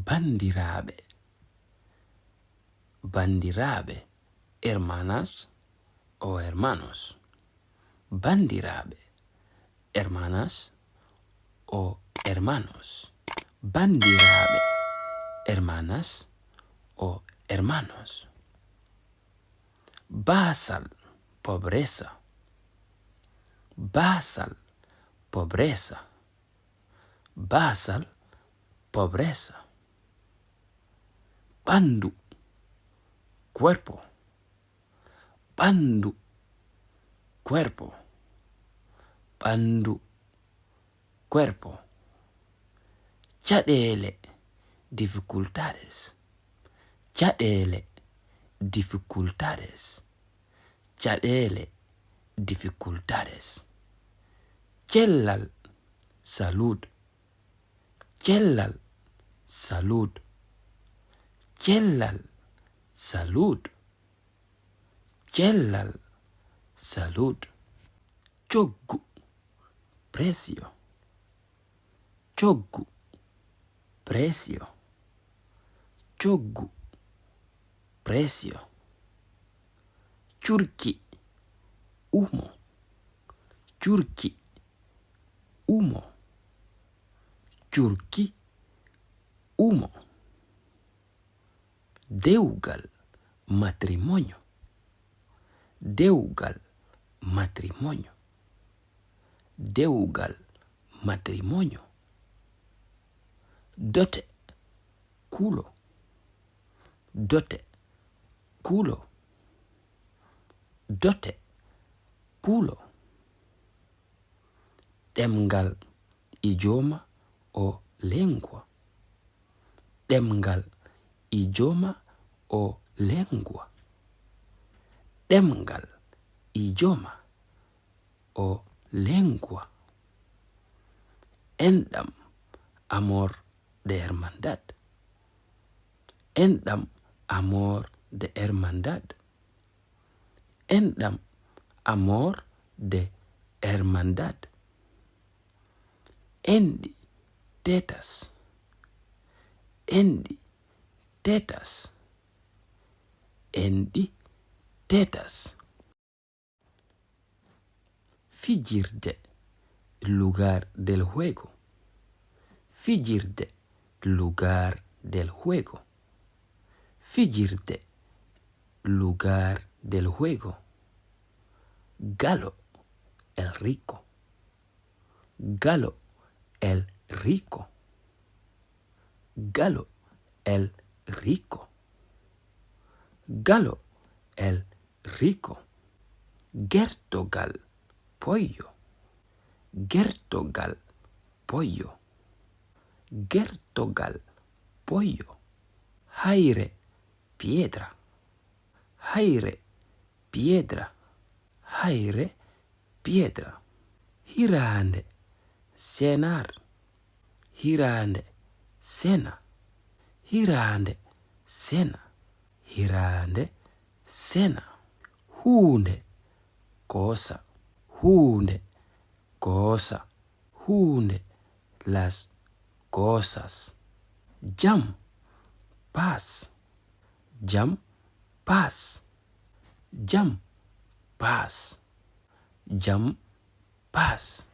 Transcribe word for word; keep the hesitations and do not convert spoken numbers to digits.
Banndiraaɓe. Banndiraaɓe. Hermanas o hermanos. Banndiraaɓe. Hermanas o hermanos. Banndiraaɓe. Hermanas o hermanos. Baasal. Pobreza. Baasal. Pobreza. Baasal. Pobreza. Ɓanndu. Cuerpo. Ɓanndu. Cuerpo. Ɓanndu. Cuerpo. Caɗeele. Dificultades. Caɗeele. Dificultades. Caɗeele. Dificultades. Cellal. Salud. Cellal. Salud. Cellal. Salud. Cellal. Salud. Coggu. Precio. Coggu. Precio. Coggu. Precio. Curki. Humo. Curki. Humo. Curki. Humo. Dewgal. Matrimonio. Dewgal. Matrimonio. Dewgal. Matrimonio. Dote. Culo. Dote. Culo. Dote. Culo. Ɗemngal. Idioma o lengua. Ɗemngal. Idioma o lengua. Ɗemngal. Idioma o lengua. Enɗam. Amor de hermandad. Enɗam. Amor de hermandad. Enɗam. Amor de hermandad. Enɗi. Tetas. Enɗi. Tetas. Enɗi. Tetas. Fijirde. Lugar del juego. Fijirde. Lugar del juego. Fijirde. Lugar del juego. Galo. El rico. Galo. El rico. Galo. El rico. Galo. El rico. Gertogal. Pollo. Gertogal. Pollo. Gertogal. Pollo. Hayre. Piedra. Hayre. Piedra. Hayre. Piedra. Hiraande. Cenar. Hiraande. Cena. Hiraande. Cena. Hiraande. Cena. Huunde. Cosa. Huunde. Cosa. Huunde. Las cosas. Jam. Paz. Jam. Paz. Jam. Paz. Jam. Paz.